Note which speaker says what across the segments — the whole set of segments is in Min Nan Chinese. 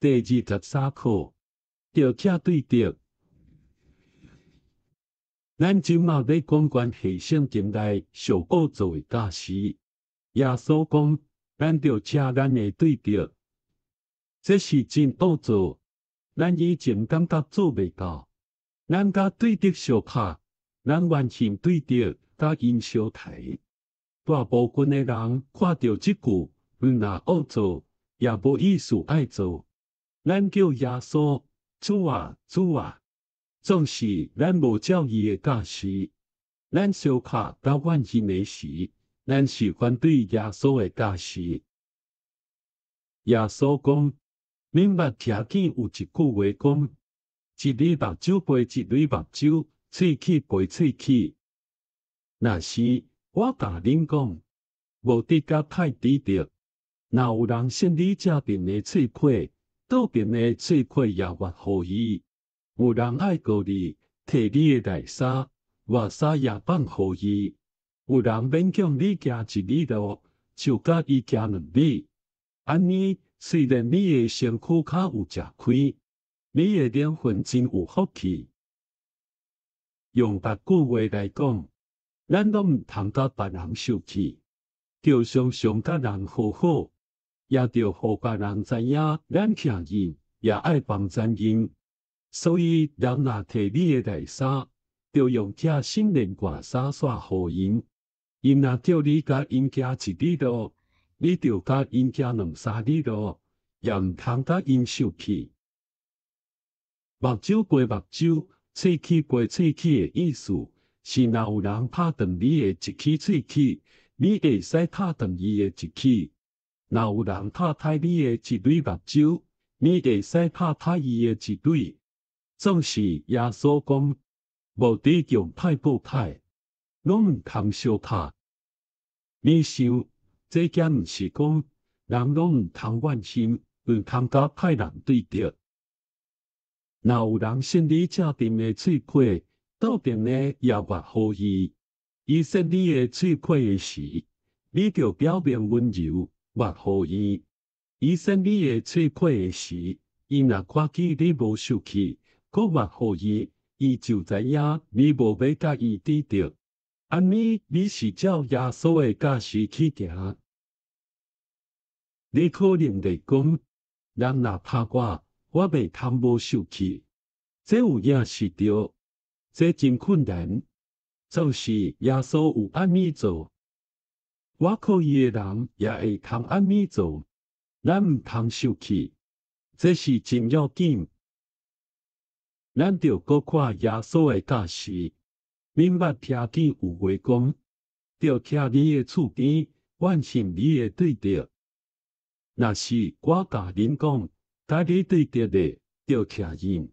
Speaker 1: 第23課，著拆對敵。咱這馬欲講關係聖經內上愛做的教示。耶穌講，咱著拆咱的對敵，這是真惡做。咱以前感覺做袂到，咱佮對敵相拍，咱怨恨對敵，佮𪜶相刣。大部分的人看著這句，毋若惡做，也無意思愛做。咱叫耶穌，主啊，主啊，總是咱無照伊的教示。咱相拍佮怨恨的時，咱是反對耶穌的教示。耶穌講：恁捌聽見有一句話講，一日目睭賠一蕊目睭，喙齒賠喙齒。若是我共恁講，無得佮歹對敵。若有人搧你正爿的喙皮，倒爿的喙皮也越予伊。有人愛告你，提你的內衫，外衫也放予伊。有人勉強你行一里路，就佮伊行兩里。按呢，雖然你的身軀較有食虧，你的靈魂真有福氣。用別句話來講，咱攏毋通佮別人受氣，著常常佮人和好，也著予別人知影，咱疼𪜶，也愛幫贊𪜶。所以，人若提你的內衫，著用拆身連外衫煞予𪜶。𪜶若叫你佮𪜶行一里路，你著佮𪜶行兩三里路，也毋通佮𪜶受氣。目睭賠目睭，喙齒賠喙齒的意思是，若有人拍斷你的一支喙齒，你會使拍斷伊的一支；若有人拍歹你的一蕊目睭，你會使拍歹伊的一蕊。總是耶穌講，無得用歹報歹，攏毋通相拍。你想，這敢毋是講人攏毋通怨恨，毋通佮歹人對敵？若有人搧你正爿的喙皮，倒爿的也越予伊。伊搧你的喙皮的時，你著表明溫柔，越予伊。伊搧你的喙皮的時，伊若看見你無受氣，閣越予伊，伊就知影你無欲佮伊對敵。按呢，你是照耶穌的教示去行。你可能會講，人若拍我，我袂通無受氣。這有影是對，這真困難。就是耶穌有按呢做，倚靠伊的人也會通按呢做。咱毋通受氣，這是真要緊。咱著閣看耶穌的教示。恁捌聽見有話講，著徛你的厝邊，怨恨你的對敵。若是我共恁講，佮你對敵的，著疼𪜶；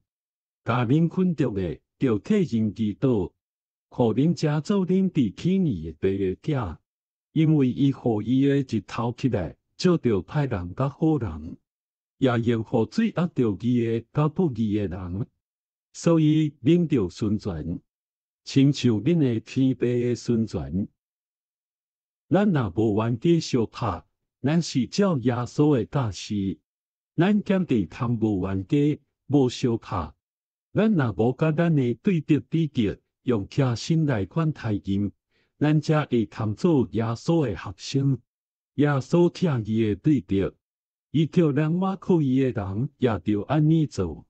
Speaker 1: 共恁困著的，著替𪜶祈禱，予恁遮做恁佇起膩的爸的囝，因為伊予伊的日頭起來，照著歹人佮好人，也會予水壓著義的佮不義的人。所以恁著純全，親像恁的天父的純全。咱若無冤家相拍，咱是照耶穌的教示，咱敢會通無冤家、無相拍。咱若無佮咱的對敵對敵，用疼心來款待𪜶，咱才會通做耶穌的學生。耶穌疼伊的對敵，伊叫咱倚靠伊的人，也著按呢做。